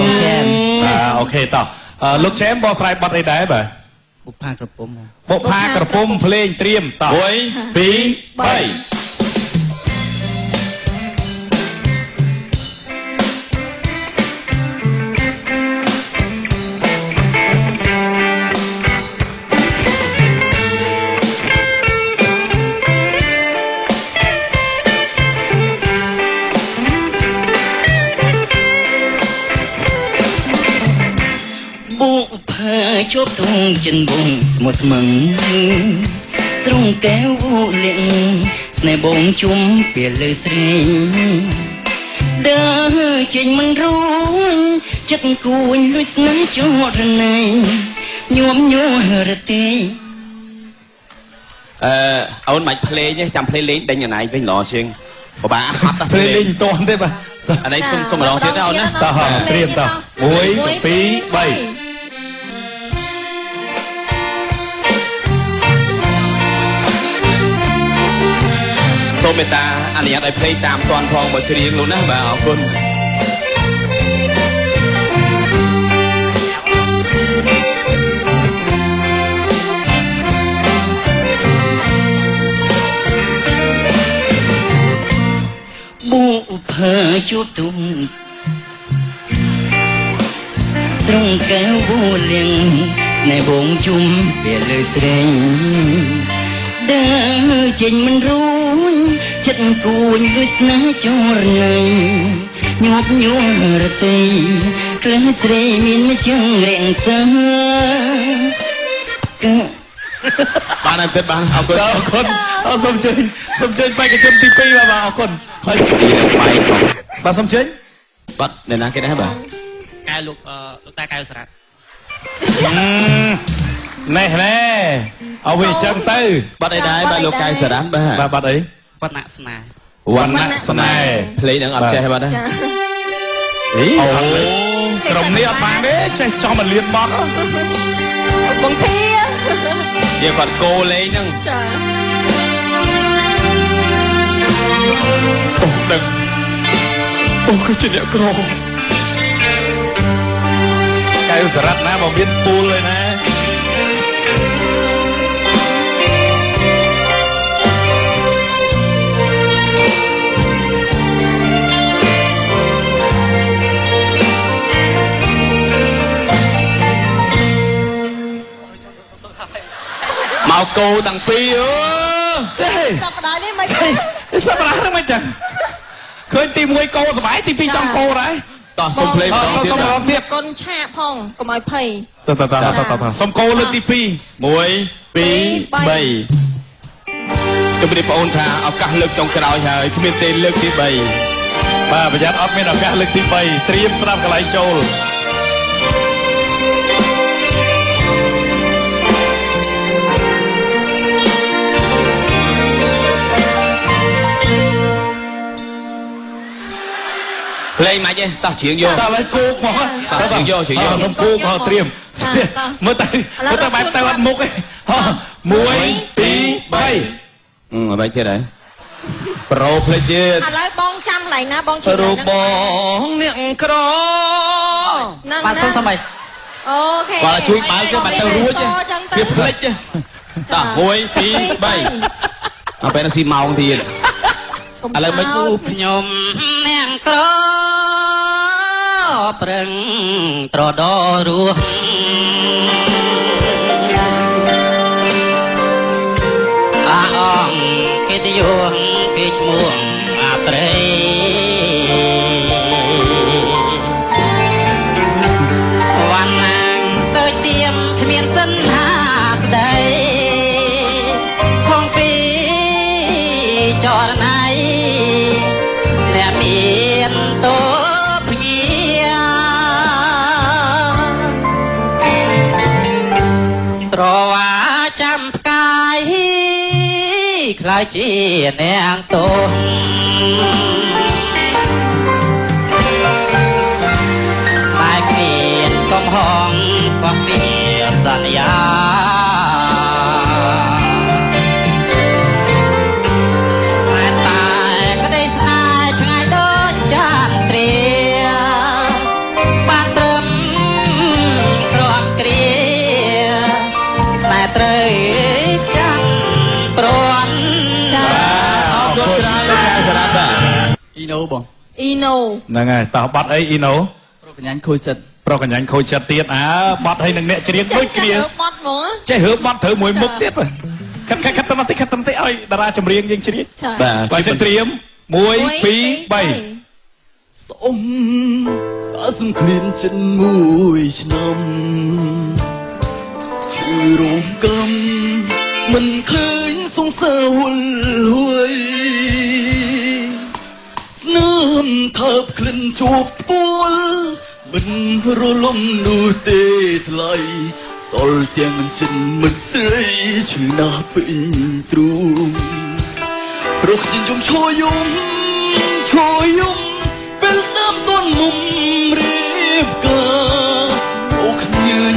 បងចែម បាទ OK តោះលោកចែមបកស្រាយបទអីដែរបាទបុប្ផាក្រពុំបុប្ផាក្រពុំភ្លេងត្រៀមតោះ1 2 3ជប់ទុងចិនបងស្មុតស្មឹងស្រងកែវលៀងស្នេហ៍បងជុំពេលលើស្រីដើរចេញមិនរួញចិត្តគួញលួចស្នេហ៍ចរណៃញោមញ័រទេអឺអូនមិនភ្លេងទេចាំភ្លេងលេងដេញអណៃវិញល្អជាងពិបាកហត់ភ្លេងលេងមិនទាន់ទេបាទអានេះសុំម្ដងទៀតណាអូនណាតោះត្រៀមតោះ1 2 3សូមមេត្តាអនុញ្ញាតឲ្យភ្លេងតាមតាន់ផងបើច្រៀងលោកណាបាទអរគុណបុផាជួបទុំត្រង់កែវលៀងស្នេហ៍បងជុំពេលលើស្រេងដើរចេញមិនរួញចិត្តគួញលួចស្នេហ៍ចរណៃញាប់ញ័រទេក្លិនស្រីមានមួយជើងរាំងសាកបានហើយពិតបានអរគុណអរគុណអរសូមជើញសូមជើញបេក្ខជនទី2បាទអរគុណហើយទីបែកបាទសូមជើញបាទអ្នកណាគេដែរបាទកែលោកលោកតាកែវសារ៉ាត់ណែណែឲ្យវាអញ្ចឹងទៅបាត់អីដែរបាទលោកកែវសារ៉ាត់បាទបាទបាត់អីវណ្ណៈស្នេហ៍វណ្ណៈស្នេហ៍ភ្លេងនឹងអត់ចេះបាទណាចាអីអូក្រុមនេះអត់បានទេចេះចង់មកលៀនបត់បងធាយើងគាត់គោលេងហ្នឹងចាអូដឹងអូគឺជាអ្នកក្រកែវសារ៉ាត់ណាមកមានពូលឯណាមកគោតាំងពីអើទេសប្តាហ៍នេះមិនសប្តាហ៍ហ្នឹងមិនចឹងឃើញទី1គោសុបាយទី2ចង់គោដែរតោះសុំភ្លេងម្ដងទៀតសុំម្ដងទៀតកុនឆាកផងកុំឲ្យភ័យតោះតោះតោះតោះសុំគោលើកទី2 1 2 3ជម្រាបបងអូនថាឱកាសលើកចុងក្រោយហើយគ្មានទេលើកទី3បាទប្រយ័ត្នអត់មានឱកាសលើកទី3ត្រៀមស្រាប់កន្លែងចូល ភ្លេងមិនទេតោះច្រៀងយកតោះឥឡូវគោកមកតោះច្រៀងយកច្រៀងយកសុំគោកមកត្រៀមមើលទៅមើលទៅបែបទៅអត់មុខទេ1 2 3 អឺបែបទៀតហើយប្រូភ្លេចទៀតឥឡូវបងចាំកន្លែងណាបងច្រៀងរូបបងអ្នកក្របាទសុំសុំអីអូខេគាត់ជួយបើកទៅបាត់ទៅរួចវាភ្លេចតោះ1 2 3អើពេលនេះស៊ីម៉ោងទៀតឥឡូវមិនគូខ្ញុំអ្នកក្រប្រឹងត្រដរស់អាអងគេទយោគេឈ្មោះអាត្រីវណ្ណាងទៅទៀមគ្មានសិនហាស្ដីខងពីចរណៃអ្នកមានតោភ្ញាស្រវាចាំផ្កាយខ្លាយជាអ្នកតោស្នេហ៍គ្មានកំហងក៏ពីសន្យាតែក្តីស្នេហ៍ឆ្ងាយដូចចានត្រា ណូបង អ៊ីណូ ហ្នឹងហើយតោះបត់អីអ៊ីណូ ប្រុសកញ្ញាញ់ខូចចិត្ត ប្រុសកញ្ញាញ់ខូចចិត្តទៀតអើបត់ឲ្យនឹងអ្នកច្រៀងដូចគ្នា បត់ហ្មង ចេះរើបត់ត្រូវមួយមុខទៀតខិតខិតខិតទៅបន្តិចខិតទៅបន្តិចឲ្យតារាចម្រៀងយើងច្រៀង បាទ បាទត្រៀម1 2 3 សូមសាសង្គ្រាមចិត្តមួយឆ្នាំឈឺរោងកម្មមិនឃើញសង្សារហុលហួយស្នាមថើបក្លិនជួបត្ពួលមិនរលំនោះទេថ្លៃសល់ទាំងចិនមិនស្រីឈឺណាស់ពេញទ្រូងព្រោះខ្ញុំយំឈរយំឈរយំពេលតាមទន់មុំរៀបការអូខ្ញើញ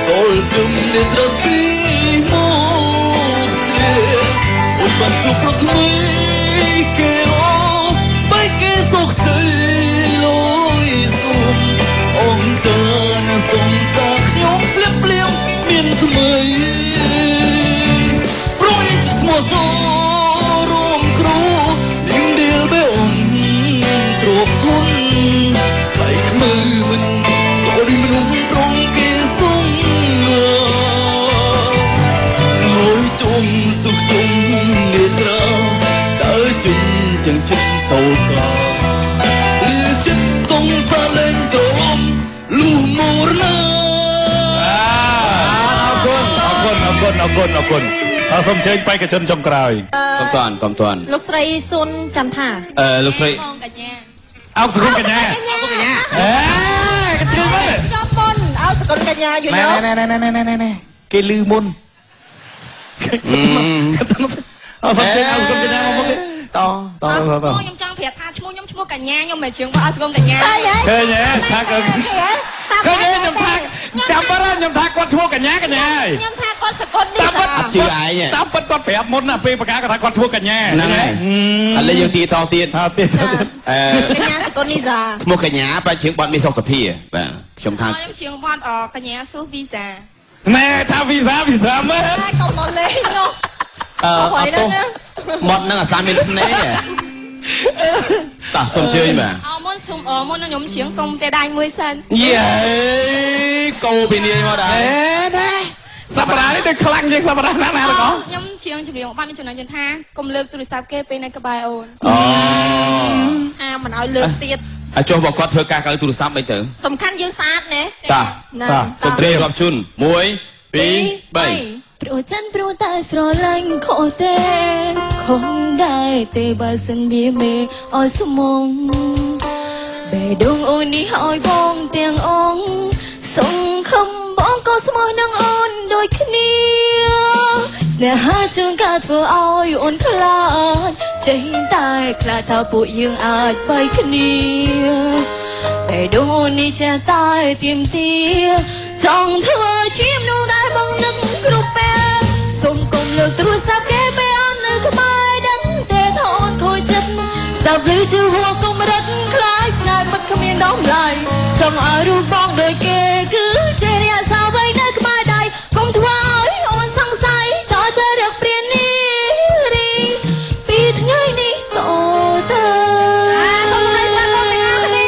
សល់ព្រមនេះត្រស្ពីមកទេអូបានជួបប្រថ្មីគេអូស្បែកគេសុខទៅលយសុំអងចានសុំសាខ្ញុំភ្លាមភ្លាមមានថ្មីព្រោះស្មោះសរួមគ្រូនាងដៀលបេអូនទ្របធុនស្បែកខ្មៅមិនសូរីមនុស្សត្រង់គេសុំលយជុំសុខទុំនេត្រាដើរជិញទាំងចិត្តសោកាឬចិត្តសងសាលែងត្រលំលុះមរណា អរគុណអរគុណអរគុណអរគុណអរគុណអរសូមអញ្ជើញបេក្ខជនចុងក្រោយ កុំតាន់កុំតាន់ លោកស្រីសុនចន្ទថា លោកស្រី បងកញ្ញា អោកសគុណកញ្ញាអេកញ្ញាមើល ខ្ញុំមុនអោសគុណកញ្ញាយូរ ណែណែណែណែណែណែគេលឺមុនអរសូមអញ្ជើញអោកសគុណកញ្ញាមកមុខនេះ តត ត ខ្ញុំចង់ប្រាប់ថាឈ្មោះខ្ញុំឈ្មោះកញ្ញាខ្ញុំមិនច្រៀងបោះអោសគុណកញ្ញា ឃើញទេថាឃើញឃើញខ្ញុំថាចាំបាត់ខ្ញុំថាគាត់ឈ្មោះកញ្ញាកញ្ញាហើយ ខ្ញុំថាគាត់សគុណនេះ តាមពិត ជឿឯង តាមពិតគាត់ប្រាប់មុនណាពេលប្រកាសគាត់ថាគាត់ឈ្មោះកញ្ញា ហ្នឹងហើយឥឡូវយើងទីតទៀត ទៀត កញ្ញាសគុណនេះសា ឈ្មោះកញ្ញាបែរជាងបត់មានសុខសភាបាទខ្ញុំថា ខ្ញុំជាងបត់កញ្ញាស៊ូវីសា ណែថាវីសាវីសាមើល តែកុំមកលេងនោះ អត់ទោសមាត់នឹងអាសាមានភ្នែកតោះសូមជើញបាទ អមុនសុំមុនខ្ញុំច្រៀងសុំតែដៃមួយសិន យេកោពីនាយមកដែរ ណែសប្តាហ៍នេះដូចខ្លាំងជាងសប្តាហ៍ណាណាបង ខ្ញុំច្រៀងចម្រៀងបានមានចំណងជើងថាកុំលើកទូរស័ព្ទគេពេលនៅក្បែរអូន អូ អាមិនឲ្យលើកទៀត អាចចុះបើគាត់ធ្វើការកៅទូរស័ព្ទមិនទៅ សំខាន់យើងស្អាតណា តាសូមត្រៀមរាប់ជូន1 2 3 ព្រោះចិនព្រោះតែស្រឡាញ់ខុសទេខំដែរទេបើសិនវាមេឲ្យស្មងបេះដូងអូននេះឲ្យបងទាំងអងសង្ឃឹមបងក៏ស្មោះនឹងអូនដូចគ្នាស្នេហាជួនកាលធ្វើឲ្យអូនខ្លាចចេះតែខ្លាចថាពួកយើងអាចបែកគ្នាបេះដូងអូននេះចេះតែទៀមទាចង់ធ្វើជាមនុស្សដែលបងនឹកគ្រប់ពេលសូមកុំលើកទូរស័ព្ទគេពេលអូននៅក្បែរដឹងទេថាអូនខូចចិត្តស្ដាប់ឮជឿហួកុំរត់ខ្លាចស្នេហ៍ពិតគ្មានតម្លៃចង់ឲ្យរូបបងដូចគេគឺចេះរក្សាអ្វីនៅក្បែរដៃកុំធ្វើឲ្យអូនសង្ស័យចោលចេះរកព្រាននេះរីពីថ្ងៃនេះតទៅ សូមជម្រាបសួរទាំងអស់គ្នា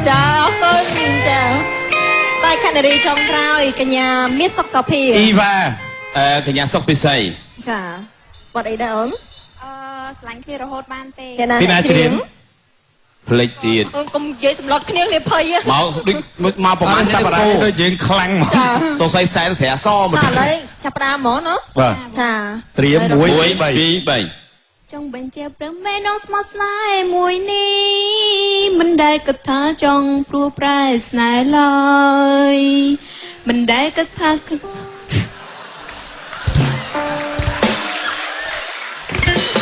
ចាអរគុណចាបេក្ខនារីចុងក្រោយកញ្ញាមាសសុកសភា អ៊ីវ៉ា កញ្ញាសុកពិសី ចាបាត់អីដែរអូន ស្រឡាញ់គ្នារហូតបានទេ ពីណាច្រៀង ភ្លេចទៀត កុំនិយាយសម្លុតគ្នាគ្នាភ័យ មកដូចមកប្រហែល សប្តាហ៍ដូចយើងខ្លាំងមក សង្ស័យសែនស្រាសមក ឥឡូវចាប់ផ្ដើមហ្មងណោះ បាទ ចា ត្រៀម1 2 3 ចង់បញ្ជាព្រមែនងស្មោះស្នេហ៍មួយនេះមិនដែលគិតថាចង់ព្រោះប្រែស្នេហ៍ឡើយមិនដែលគិតថា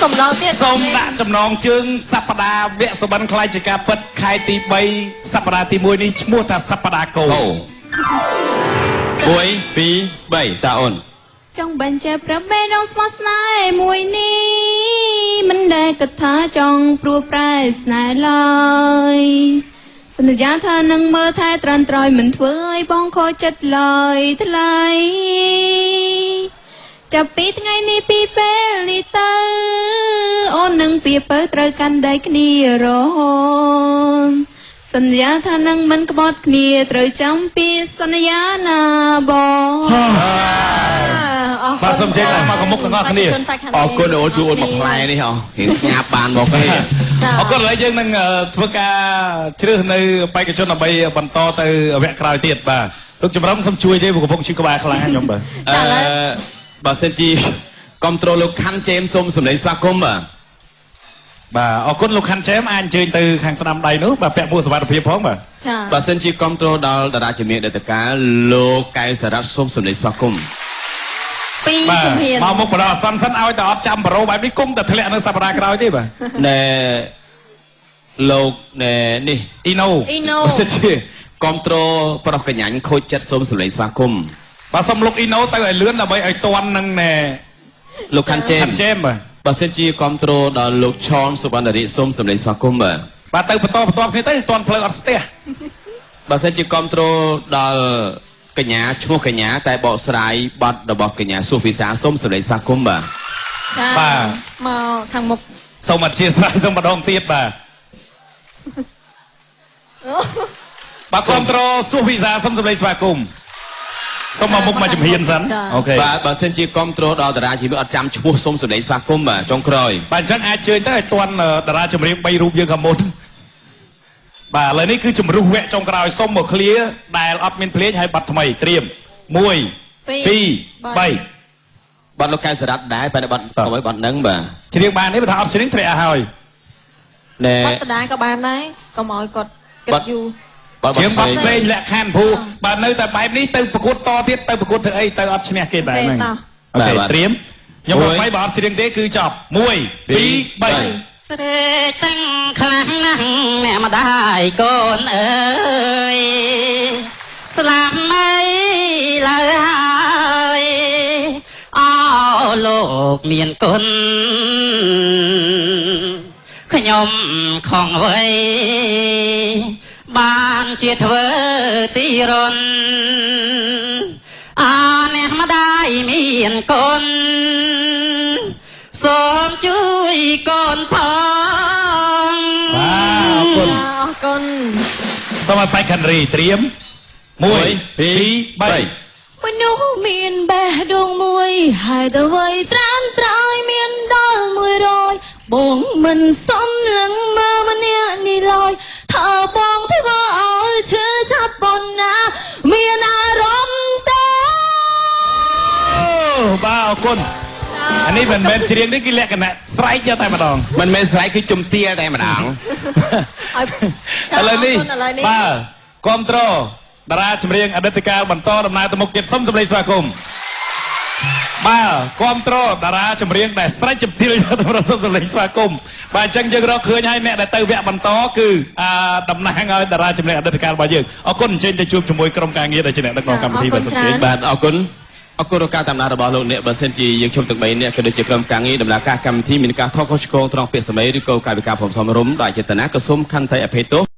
សំឡងទៀត សូមដាក់ចំណងជើងសប្តាហ៍វគ្គសុបិនខ្លាយជាការពិតខែទី3សប្តាហ៍ទី1នេះឈ្មោះថាសប្តាហ៍គោ 1 2 3តាអូន ចង់បញ្ជាព្រមែនងស្មោះស្នេហ៍មួយនេះមិនដែលគិតថាចង់ព្រោះប្រែស្នេហ៍ឡើយសន្យាថានឹងមើលថែត្រាន់ត្រយមិនធ្វើឲ្យបងខកចិត្តឡើយថ្លៃ ចាប់ពីថ្ងៃនេះពីពេលនេះទៅអូននឹងពីពៅត្រូវកាន់ដៃគ្នារហូតសន្យាថានឹងមិនក្បត់គ្នាត្រូវចាំពីសន្យាណាបង បាទសូមជម្រាបមកខាងមុខទាំងអស់គ្នា អរគុណអូនជួយអូនមកផ្លែនេះហ៎រៀងស្ងាប់បានមកទេ អរគុណឥឡូវយើងនឹងធ្វើការជ្រើសនៅបេក្ខជនដើម្បីបន្តទៅវគ្គក្រោយទៀតបាទលោកចម្រុងសូមជួយទេកំពុងឈឺក្បាលខ្លាំងខ្ញុំបាទ បើសិនជាគ្រប់ត្រូលលោកខាន់ជេមសូមសម្លេងស្វាគមន៍បាទ បាទអរគុណលោកខាន់ជេមអាចអញ្ជើញទៅខាងស្ដាំដៃនោះបាទពាក់មួកសុវត្ថិភាពផងបាទ ចា បើសិនជាគ្រប់ត្រូលដល់តារាជំនាញដតកាលោកកែវសារ៉ាត់សូមសម្លេងស្វាគមន៍ ពីរ បាទ ជំហាន មកមុខបដអសន្នសិនឲ្យតែអត់ចាំប្រូបែបនេះគុំតែធ្លាក់នៅសប្តាហ៍ក្រោយទេបាទ ណែលោកណែនេះ អ៊ីណូ អ៊ីណូ បើសិនជាគ្រប់ត្រូលប្រុសកញ្ញាញ់ខូចចិត្តសូមសម្លេងស្វាគមន៍ បាទសូមលោកអ៊ីណូទៅឲ្យលឿនដើម្បីឲ្យតាន់នឹងណែ លោកខាន់ជេម ខាន់ជេមបាទ បើសិនជាគ្រប់ត្រូលដល់លោកឆនសុវណ្ណរិទ្ធសូមសម្លេងស្វាគមន៍បាទ បាទទៅបន្តបន្តគ្នាទៅតាន់ផ្លូវអត់ស្ទះ បើសិនជាគ្រប់ត្រូលដល់កញ្ញាឈ្មោះកញ្ញាតែបកស្រាយបទរបស់កញ្ញាសុវិសាសូមសម្លេងស្វាគមន៍បាទ ចា បាទ មកខាងមុខ សូមអធិស្ឋានសូមម្ដងទៀតបាទបាទគ្រប់ត្រូលសុវិសាសូមសម្លេងស្វាគមន៍សូមមកមុខមកជំហានសិនអូខេ បាទបើសិនជាគ្រប់ត្រូលដល់តារាជីវិតអត់ចាំឈ្មោះសូមសម្លេងស្វាគមន៍បាទចុងក្រោយ បាទអញ្ចឹងអាចជើញទៅឲ្យតាន់តារាចម្រៀង3រូបយើងខាងមុនបាទឥឡូវនេះគឺជំរុះវគ្គចុងក្រោយសូមមកឃ្លាដែលអត់មានភ្លេងហើយបាត់ថ្មីត្រៀម1 2 3 បាត់លោកកែវសារ៉ាត់ដែរបែរបាត់កុំឲ្យបាត់នឹងបាទ ច្រៀងបានទេបើថាអត់ច្រៀងធ្លាក់ឲ្យហើយ ណែ បាត់តាក៏បានដែរកុំឲ្យគាត់គិតយូរ បាត់ ច្រៀងបាត់ ផ្សេង ផ្សេងលក្ខខណ្ឌព្រោះបើនៅតែបែបនេះទៅប្រកួតតទៀតទៅប្រកួតធ្វើអីទៅអត់ឈ្នះគេដែរហ្នឹងអូខេត្រៀមខ្ញុំមកបីបើអត់ច្រៀងទេគឺចប់1 2 3 ស្រេកតាំងខ្លាំងណាស់អ្នកម្ដាយកូនអើយស្លាប់អីឡើយហើយអោលោកមានគុណខ្ញុំខំអ្វីបានជាធ្វើទីរុនអាអ្នកម្ដាយមានគុណសូមជួយកូនផង បាទអរគុណ អរគុណ សូមឲ្យបេក្ខនរីត្រៀម1 2 3 មនុស្សមានបេះដូងមួយហេតុអ្វីត្រាំត្រើយមានដល់100បងមិនសមនឹងមកម្នាក់នេះឡើយថាបងធ្វើឲ្យឈឺចាប់ប៉ុណ្ណាមានអារម្មណ៍ទេ បាទអរគុណអានេះមិនមែនច្រៀងនេះគឺលក្ខណៈស្រែកយកតែម្ដង មិនមែនស្រែកគឺជំទាតែម្ដង ឥឡូវនេះបាទគាំទ្រតារាចម្រៀងអតីតកាលបន្តដំណើរទៅមុខទៀតសូមសម្លេងស្វាគមន៍បាទគាំទ្រតារាចម្រៀងដែលស្រែកជំទាយកតែម្ដងសូមសម្លេងស្វាគមន៍បាទអញ្ចឹងយើងរកឃើញហើយអ្នកដែលទៅវគ្គបន្តគឺតំណាងឲ្យតារាចម្រៀងអតីតកាលរបស់យើងអរគុណអញ្ជើញទៅជួបជាមួយក្រុមការងារដែលជាអ្នកដឹកនាំកម្មវិធីបាទសូមអញ្ជើញ បាទអរគុណអរគុណដល់ការតាមដានរបស់លោកអ្នកបើសិនជាយើងជុំទាំង3នាក់ក៏ដូចជាក្រុមការងារដំណើរការកម្មវិធីមានការខុសឆ្គងត្រង់ពាក្យសម្ដីឬក៏កាយវិការព្រមសមរម្យដោយចេតនាក៏សូមខន្តីអភ័យទោស